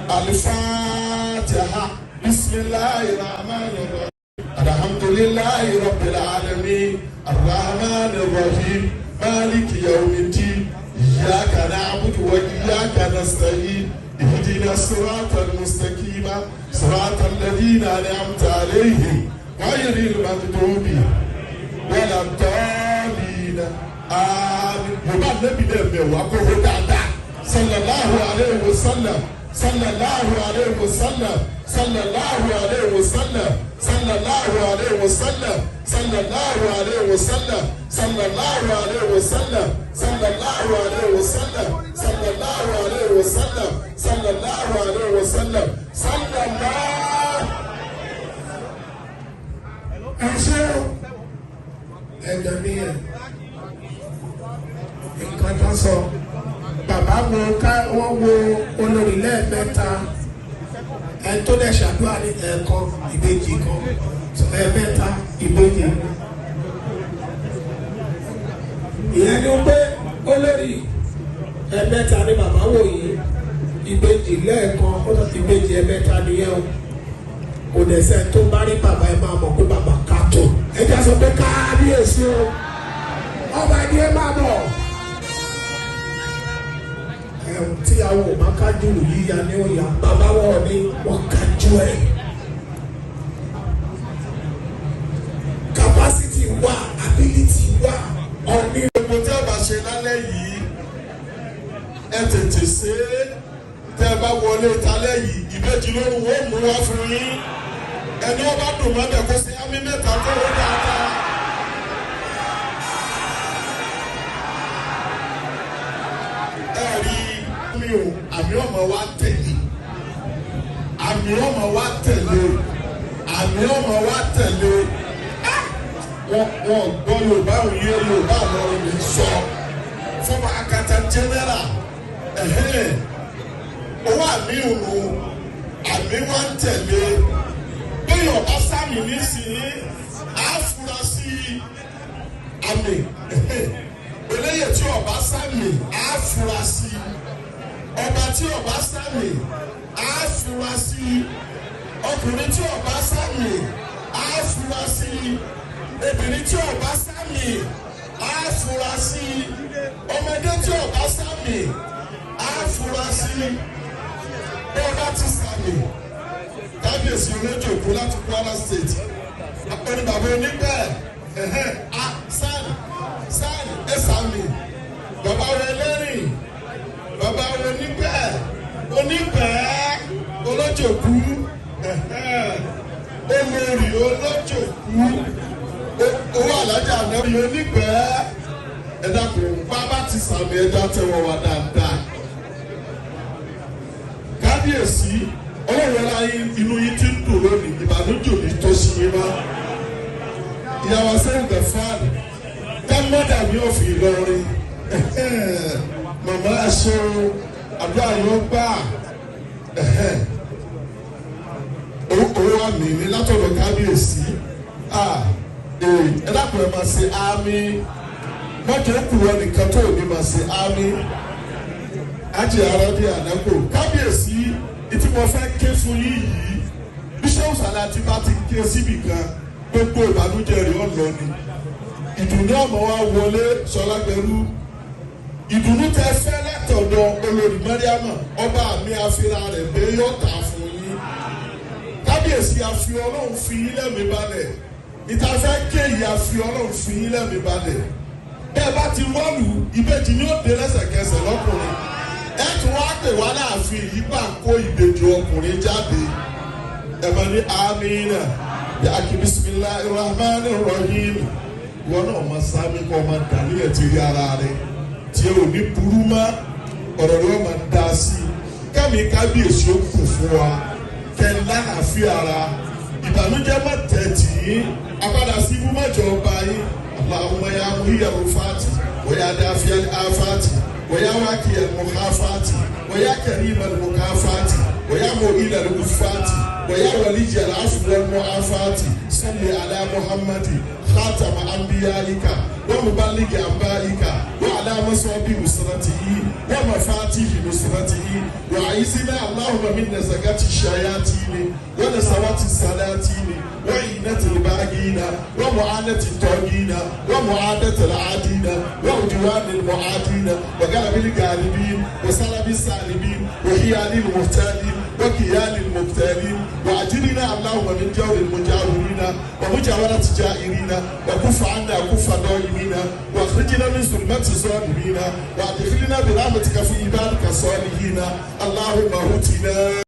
Alifatiha, bisimilahi rahman rahim, alhamdulilahi rabbil alamin, arrahman rahim, maliki yawmiddin, iyyaka na'budu wa iyyaka nasta'in, ihdina siratal mustaqima, siratal ladina an'amta alayhim, ghayril maghdubi wala ddallina, àmín. Yorùbá nẹ́bí náà mẹ́wàá kó hó dáadáa. Sallallahu alayhi wa sallam, sallallahu alayhi wa sallam, sallallahu alayhi wa sallam, sallallahu alayhi wa sallam, sallallahu alayhi wa sallam, sallallahu alayhi wa sallam, sallallahu alayhi wa sallam, sallallahu alayhi wa sallam, sallallahu alayhi wa sallam, sallallahu. Ẹ ṣé o, ẹgbẹ́ mi yẹn nǹkan tó sọ, bàbá wo ká wọ́n wo olórí lẹ́ẹ̀mẹ́ta, ẹni tó dẹ̀ ṣàdúrà ní ẹ̀ẹ̀kan, ìbejì kan, ẹ̀ẹ̀mẹ́ta ìbejì. Ìyẹn ni pé olórí ẹ̀ẹ̀mẹ́ta ni bàbá wò yìí, ìbejì lẹ́ẹ̀kan, ìbejì ẹ̀ẹ̀mẹ́ta nìyẹn o. Kò dẹ̀ sẹ́ tó bá rí bàbá, ẹ máa mọ̀ pé bàbá ká tó. Ẹ jẹ́ sọ pé kábíyèsí o, ọba ẹni ẹ máa bọ̀. Ẹ̀hún tí àwọn ò bá kájú yíya ní òyà, bàbá wọn ni wọ́n kájú ẹ̀. Capacity wà, ability wà, ọ̀ní. Gbogbo tí a bá ṣe lálẹ́ yìí, ẹ tètè ṣe é. Tẹ́ ẹ bá wọlé talẹ́ yìí, ìbejì lóru wọ́n mú wá fún yín. Ẹni ó bá dùn mọ́bẹ̀ kó ṣe ámì mẹ́ta tó wọ́n dáadáa. Ẹ rí mi ò, àmì ọmọ wa tẹ̀lé, àmì ọmọ wa tẹ̀lé, àmì ọmọ wa tẹ̀lé. Wọ́n gbọ́ Yorùbá òye, Yorùbá lọ́rùn mi sọ fún akata general. Ẹ̀hẹ́n, owó àmì ònù, àmì wa ń tẹ̀lé. Bẹ́ẹ̀ ọba sáàmì nísìnyí, àfúrásì àmì eléyè. Tí ọba sáàmì, àfúrásì. Ọba tí ọba sáàmì, àfúrásì. Ọkùnrin tí ọba sáàmì, àfúrásì. Obìnrin tí ọba sáàmì, àfúrásì. Ọmọdé tí ọba sáàmì, àfúrásì. Bọ́ọ̀bá ti sàmì, kábíyèsí olójòkó láti Kwara State, akọni bàbá onígbẹ ẹhẹn a sáàni sáàni ẹ sàmì. Bàbá rẹ lẹ́rìn, bàbá rẹ onígbẹ, onígbẹ olójòkú, ẹhẹn, olórí olójòkú, owó alájà náà onígbẹ. Ẹ dákun, bàbá ti sàmì, ẹ dá tẹ́wọ́ wa dáadáa. Kábíyèsí, ọlọ́run ọlá yín, inú yín ti ń dùn lónìí, ìbànújò ní tó sí yín mọ́. Ìyàwó sẹ́yìn gẹ̀fáàlì kámọ́dà mi ò fi Ìlọrin. Màmá, ẹ ṣeun, àdúrà yóò gbà. Owó àmì ní látọ̀dọ̀ kábíyèsí. Ẹ dákun, ẹ máa ṣe àmì mọ́tò kù wọn nìkan tó ní máa ṣe àmì ájì arábí ànákò. Kábíyèsí, ìtí mo fẹ́ ké fún yín yìí, bíṣọ́ọ̀bù Sàlátì bá ti ké síbì kan, gbogbo ìbànújẹ́ rẹ̀ ọ̀lọ́ ni, ìdùnnú ọmọ wa wọlé sọlágbẹrú. Ìdùnnú tẹ fẹ́ látọ̀dọ̀ olórí Mẹ́ríàmà, ọba mi àfihàn rẹ̀ pé yóò tà fún yín. Kábíyèsí, àfi Ọlọ́run fi yín lẹ́mìí balẹ̀. Ìtafẹ́ ké yìí, àfi Ọlọ́run fi yín lẹ́mìí balẹ̀. Bẹ́ẹ̀ bá ti wọ́ọ̀lù, ìbejì ni ó dé lẹ́sẹ̀kẹsẹ̀ lọ́kùnrin. Ẹ tún wá pè wá láàfin yìí bá kó ìbejì ọkùnrin jáde. Ẹ máa ní amínà bí akí bisimilahi rahman rahim. Wọn náà máa sáámi kọ́ máa dàníyàn ti rí ara rẹ tí ò ní burú mọ́, ọ̀rọ̀ rẹ máa dá sí i. Kẹ́mi kábíyèsí ó kù fún wa, kẹ́ lálàáfíà ara, ìbànújẹ́ má tẹ̀ tì í, apádà sí ibú mọ́jọ ọba yín. Allahumma ya muhiya rufati wa ya dafiya afati wa ya wakiya mukhafati wa ya karima mukafati wa ya mu'ila al-ufati wa ya waliya al-afwi wal mu'afati, salli ala Muhammadi khatama anbiya'ika wa muballighi anba'ika wa ala وعلى مصابي نصرته ومفاتيح نصرته. وأعيذنا اللهم من نزغات الشياطين ونزوات السلاطين وعينة الباغين ومعانة الطاغين ومعادة العادين وعدوان المعادين وغلب الغالبين وسلب السالبين وحيال المحتالين وكيال المبتالين. وأجرنا اللهم من جور المجاورين ومجاورة الجائرين، وكف عنا كف الظالمين، واخرجنا من ظلمة الظالمين، وادخلنا برحمتك في عبادك الصالحين. اللهم هدنا.